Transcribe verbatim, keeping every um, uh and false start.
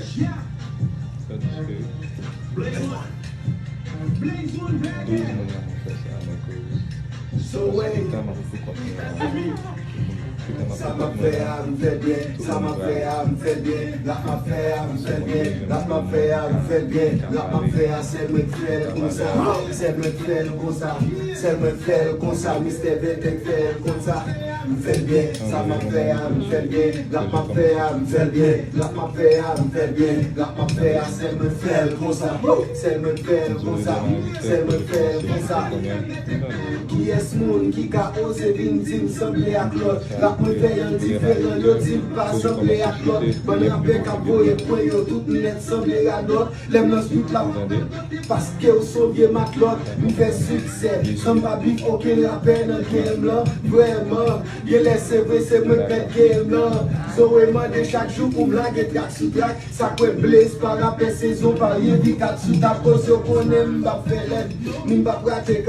Sa diske douz moun nan fè sa, mwen koz. Paske tan m ap pou kont mwen an, ki tan m ap pou kont mwen an, tout moun travay. Rap m ap fè a, m fè l byen. Rap m ap fè a, m fè l byen. Rap m ap fè a, sèl mwen k fè l konsa. Sèl mwen k fè l konsa. Sèl mwen k fè l konsa. Mistè Vètè k fè l konsa. M fè l byen. Sa m ap fè a, m fè l byen. Rap m ap fè a, m fè l byen. Rap m ap fè a, m fè l byen. Rap m ap fè a, sèl mwen k fè l konsa. Sèl mwen k fè l konsa. Sèl mwen k fè l konsa. Kiyès moun ki ka oze vin di m sanble ak lòt? Rap mwen fè yon diferan, yo di m pa sanble ak lòt. Bann rapè k ap voye pwen yo tout nèt sanble radòt. Lè m nan street la, paske w se yon vye matlòt. M fè siksè, san m pa bif okenn rapè nan game lan. Vrèman, genlè se vre, se mwen k mèt game lan. Zoe mande chak jou pou m lage trak sou trak. Sa kwè Blaze pa rapè sezon pa rye vi kat sou tab. Koz yo konnen m p ap fè lèd, ni m p ap rate.